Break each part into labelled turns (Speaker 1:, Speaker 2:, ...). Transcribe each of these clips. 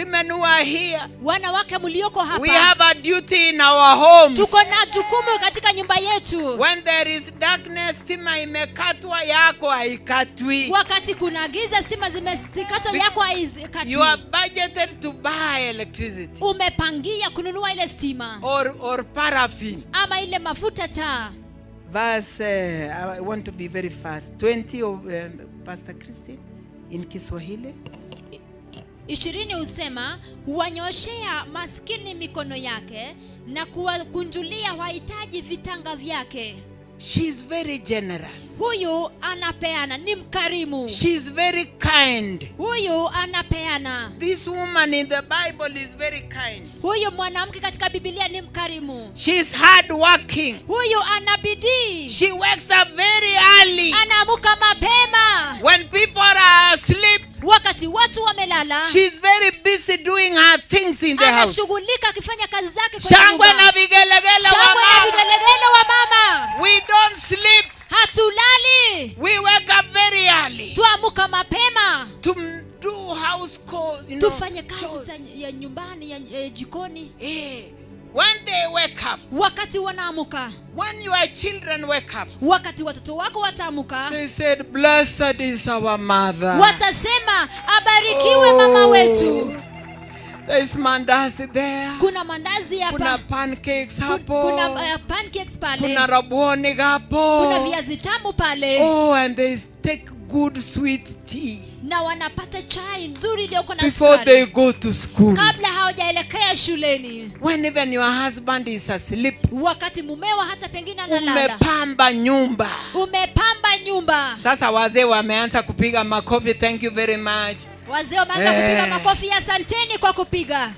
Speaker 1: Women who are here,
Speaker 2: Wanawake mlioko hapa,
Speaker 1: we have a duty in our homes.
Speaker 2: tuko na jukumu katika nyumba yetu.
Speaker 1: When there is darkness, stima imekatwa, yako haikatwi.
Speaker 2: Wakati kuna giza, stima zimekatwa, yako haikatwi.
Speaker 1: You are budgeted to buy electricity.
Speaker 2: Umepangia kununua ile stima.
Speaker 1: Or paraffin.
Speaker 2: Ama ile mafuta taa.
Speaker 1: Verse, I want to be very fast. 20 of Pastor Christine in Kiswahili.
Speaker 2: 20 husema, huwanyoshea maskini mikono yake na kuwakunjulia wahitaji vitanga vyake.
Speaker 1: She is very generous.
Speaker 2: Huyu anapeana, ni mkarimu.
Speaker 1: She is very kind.
Speaker 2: Huyu anapeana.
Speaker 1: This woman in the Bible is very kind.
Speaker 2: Huyu mwanamke katika Biblia ni mkarimu.
Speaker 1: She is hard working.
Speaker 2: Huyu ana bidii.
Speaker 1: She wakes up very early.
Speaker 2: Anaamuka mapema.
Speaker 1: When people are asleep,
Speaker 2: wakati watu wamelala,
Speaker 1: she is very busy doing her things in the house.
Speaker 2: Anashughulika akifanya kazi zake kwenye
Speaker 1: Shangwe
Speaker 2: nyumba.
Speaker 1: na vigelegele wa
Speaker 2: Shangwe na
Speaker 1: mama.
Speaker 2: vigelegele wa mama.
Speaker 1: We don't sleep.
Speaker 2: Hatulali.
Speaker 1: We wake up very early.
Speaker 2: Tuamuka mapema.
Speaker 1: To do house chores, you know,
Speaker 2: tufanye kazi
Speaker 1: chores.
Speaker 2: Za ya nyumbani, ya jikoni.
Speaker 1: When they wake up,
Speaker 2: wakati wanaamuka,
Speaker 1: when your children wake up,
Speaker 2: wakati watoto wako wataamuka,
Speaker 1: they said, blessed is our mother.
Speaker 2: Watasema abarikiwe mama wetu.
Speaker 1: There is mandazi there.
Speaker 2: Kuna mandazi hapa.
Speaker 1: Kuna pancakes hapo.
Speaker 2: Kuna pancakes pale.
Speaker 1: Kuna rabuoni hapo.
Speaker 2: Kuna viazi tamu pale.
Speaker 1: Oh, and they take good sweet tea.
Speaker 2: Na wanapata chai nzuri iliyoko na
Speaker 1: before
Speaker 2: sukari.
Speaker 1: They go to school.
Speaker 2: Kabla hawajaelekea shuleni.
Speaker 1: When even your husband is asleep.
Speaker 2: Wakati mumewa hata pengine analala.
Speaker 1: Umepamba nyumba.
Speaker 2: Umepamba nyumba.
Speaker 1: Sasa wazee wameanza kupiga makofi. Thank you very much.
Speaker 2: Wazee wameanza kupiga makofi, asanteni kwa kupiga.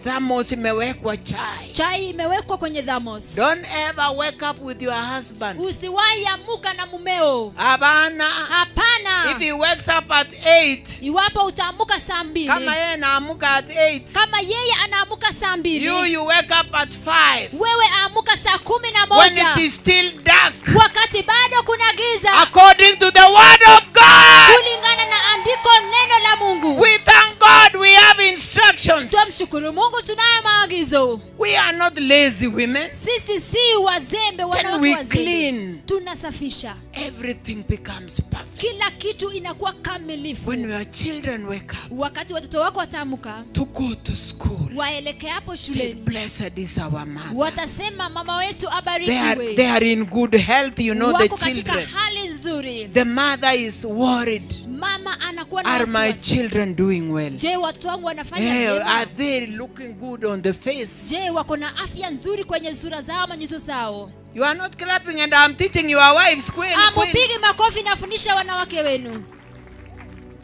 Speaker 1: Thermos imewekwa chai.
Speaker 2: Chai imewekwa kwenye thermos.
Speaker 1: Don't ever wake up with your husband.
Speaker 2: Usiwahi amuka na mumeo.
Speaker 1: Hapana.
Speaker 2: Hapana.
Speaker 1: If he wakes up at 8.
Speaker 2: Iwapo utaamuka saa 2.
Speaker 1: Kama yeye anaamuka at 8.
Speaker 2: Kama yeye anaamuka saa 2.
Speaker 1: You wake up at 5.
Speaker 2: Wewe aamuka saa 11.
Speaker 1: When it is still dark.
Speaker 2: Wakati bado kuna giza.
Speaker 1: According to the word of God.
Speaker 2: Kulingana na andiko neno la Mungu.
Speaker 1: We thank God we have instructions.
Speaker 2: Tumshukuru Mungu tunayo maagizo.
Speaker 1: We are not lazy women.
Speaker 2: Sisi si wazembe, wanawake
Speaker 1: we
Speaker 2: wazembe.
Speaker 1: Clean.
Speaker 2: Tunasafisha.
Speaker 1: Everything becomes perfect.
Speaker 2: Kila kitu inakuwa kamilifu.
Speaker 1: When your children wake up,
Speaker 2: wakati watoto wako wataamuka,
Speaker 1: to go to school,
Speaker 2: waelekea hapo shuleni,
Speaker 1: blessed is our mother.
Speaker 2: Watasema mama wetu abarikiwe.
Speaker 1: They are in good health, you know, the
Speaker 2: wako katika
Speaker 1: children.
Speaker 2: hali nzuri.
Speaker 1: The mother is worried.
Speaker 2: Mama anakuwa na
Speaker 1: Are my
Speaker 2: wasiwasi.
Speaker 1: children doing well?
Speaker 2: Je, watoto wangu wanafanya vyema?
Speaker 1: Are they looking good on the face?
Speaker 2: Je, wako na afya nzuri kwenye sura zao ama nyuso zao?
Speaker 1: You are not clapping and I'm teaching your wives kweli kweli.
Speaker 2: Amupige makofi nafundisha wanawake wenu.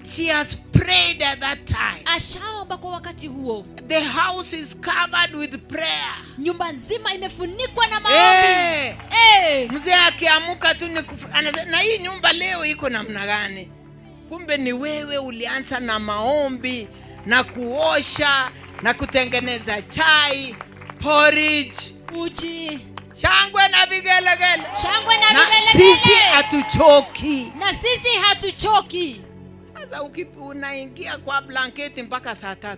Speaker 1: She has prayed at that time.
Speaker 2: Ashaomba kwa wakati huo.
Speaker 1: The house is covered with prayer.
Speaker 2: Nyumba nzima imefunikwa na maombi.
Speaker 1: Mzee akiamuka tu na hii nyumba leo iko namna gani? Kumbe ni wewe ulianza na maombi na kuosha na kutengeneza chai, porridge,
Speaker 2: uji.
Speaker 1: Shangwe na vigelegele.
Speaker 2: Shangwe na vigelegele.
Speaker 1: Sisi hatuchoki.
Speaker 2: Na sisi hatuchoki.
Speaker 1: Sasa unaingia kwa blanketi mpaka saa 3.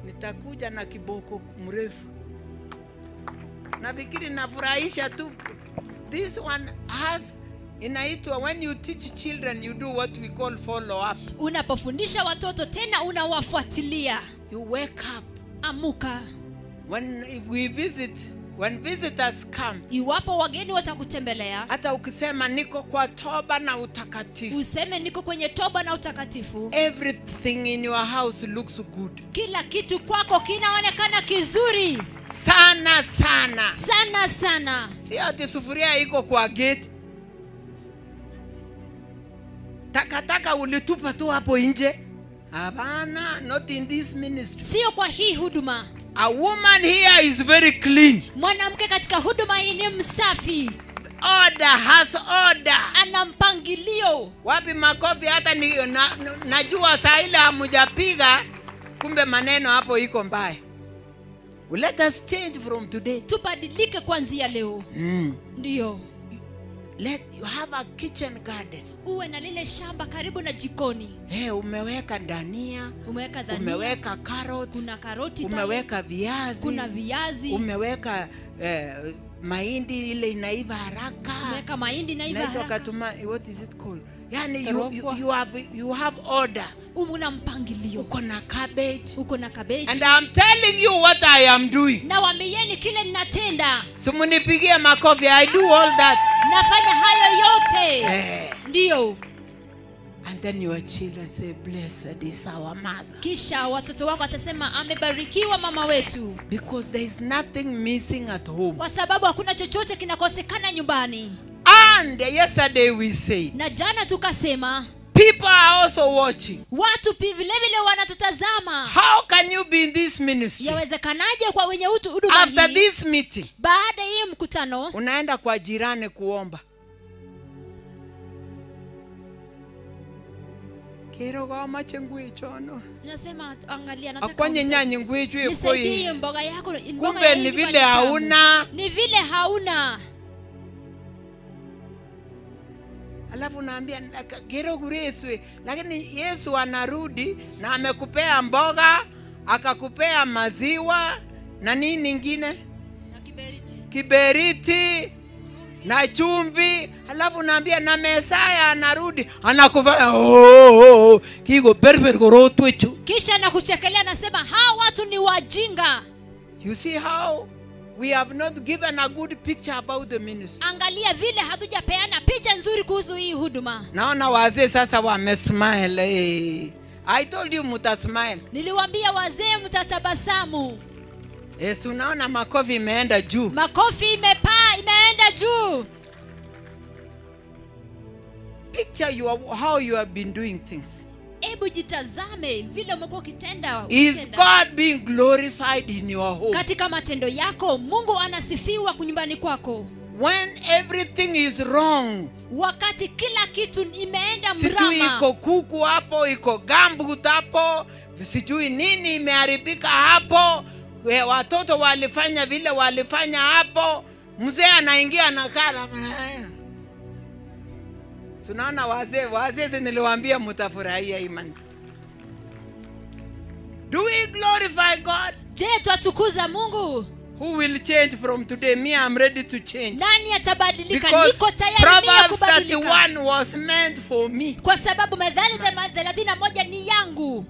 Speaker 1: Nitakuja na kiboko mrefu. Nafikiri nafurahisha tu. This one has inaitwa when you teach children you do what we call follow up.
Speaker 2: Unapofundisha watoto tena unawafuatilia.
Speaker 1: You wake up.
Speaker 2: Amuka.
Speaker 1: When if we visit, when visitors come,
Speaker 2: iwapo wageni watakutembelea,
Speaker 1: hata ukisema niko kwa toba na utakatifu,
Speaker 2: useme niko kwenye toba na utakatifu,
Speaker 1: everything in your house looks good.
Speaker 2: Kila kitu kwako kinaonekana kizuri
Speaker 1: sana sana.
Speaker 2: Sana sana.
Speaker 1: Si ati sufuria iko kwa gate. Takataka ulitupa tu hapo nje. Hapana, not in this ministry.
Speaker 2: Sio kwa hii huduma.
Speaker 1: A woman here is very clean.
Speaker 2: Mwanamke katika huduma hii ni msafi.
Speaker 1: Order has order.
Speaker 2: Ana mpangilio.
Speaker 1: Wapi makofi? Hata ni, najua saa ile hamujapiga, kumbe maneno hapo iko mbaya. Let us change from today.
Speaker 2: Tubadilike kuanzia leo. Ndio.
Speaker 1: Let you have a kitchen garden.
Speaker 2: Uwe na lile shamba karibu na jikoni.
Speaker 1: Hey, umeweka dania,
Speaker 2: Umeweka dhania,
Speaker 1: umeweka carrots,
Speaker 2: kuna karoti pale,
Speaker 1: umeweka viazi,
Speaker 2: kuna viazi,
Speaker 1: umeweka mahindi ile inaiva haraka.
Speaker 2: Umeweka mahindi inaiva
Speaker 1: Inaitwa
Speaker 2: haraka.
Speaker 1: katuma, what is it called? Yani you have order.
Speaker 2: Una mpangilio.
Speaker 1: Uko na cabbage.
Speaker 2: Uko na cabbage.
Speaker 1: And I'm telling you what I am doing.
Speaker 2: Nawaambieni kile ninatenda.
Speaker 1: So munipigie makofi. I do all that.
Speaker 2: Nafanya hayo yote. Ndio.
Speaker 1: And then your children say, blessed is our mother.
Speaker 2: Kisha watoto wako watasema amebarikiwa mama wetu.
Speaker 1: Because there is nothing missing at home.
Speaker 2: Kwa sababu hakuna chochote kinakosekana nyumbani.
Speaker 1: And yesterday we said,
Speaker 2: na jana tukasema,
Speaker 1: people are also watching.
Speaker 2: Watu vile vile wanatutazama.
Speaker 1: How can you be in this ministry?
Speaker 2: Yawezekanaje kwa wenye utu huduma
Speaker 1: After
Speaker 2: hii?
Speaker 1: this meeting,
Speaker 2: baada ya hii mkutano,
Speaker 1: unaenda kwa jirani kuomba. Kero kama chengu chono.
Speaker 2: Nasema angalia, nataka
Speaker 1: Akwanye nyanyi ngwichu
Speaker 2: nisaidie mboga yako, mboga
Speaker 1: Kumbe ni vile hauna.
Speaker 2: Ni vile hauna.
Speaker 1: Alafu naambia kero kureswe, lakini Yesu anarudi na amekupea mboga, akakupea maziwa na nini nyingine?
Speaker 2: Na kiberiti.
Speaker 1: Kiberiti na chumvi. Alafu naambia na Mesaya anarudi, anakufanya oh kigo berber korotwechu.
Speaker 2: Kisha anakuchekelea anasema hawa watu ni wajinga.
Speaker 1: You see how we have not given a good picture about the ministry.
Speaker 2: Angalia vile hatujapeana picha nzuri kuhusu hii huduma.
Speaker 1: Naona wazee sasa wamesmile. I told you mutasmile.
Speaker 2: Niliwaambia wazee mtatabasamu.
Speaker 1: Yesu, unaona makofi imeenda juu.
Speaker 2: Makofi imepaa, imeenda juu.
Speaker 1: Picture how you have been doing things.
Speaker 2: Hebu jitazame vile umekuwa ukitenda.
Speaker 1: Is God being glorified in your home?
Speaker 2: Katika matendo yako Mungu anasifiwa nyumbani kwako.
Speaker 1: When everything is wrong,
Speaker 2: wakati kila kitu imeenda mrama,
Speaker 1: sijui iko kuku hapo, iko gambut hapo, sijui nini imeharibika hapo, watoto walifanya vile walifanya hapo, mzee anaingia anakaa. Tunaona wazee niliwaambia mtafurahia imani. Do we glorify God?
Speaker 2: Je, twatukuza Mungu?
Speaker 1: Who will change from today? Me, I'm ready to change.
Speaker 2: Nani atabadilika?
Speaker 1: Because
Speaker 2: Niko tayari mimi
Speaker 1: Proverbs
Speaker 2: kubadilika.
Speaker 1: 31 was meant for me.
Speaker 2: Kwa sababu Methali 31 ni yangu.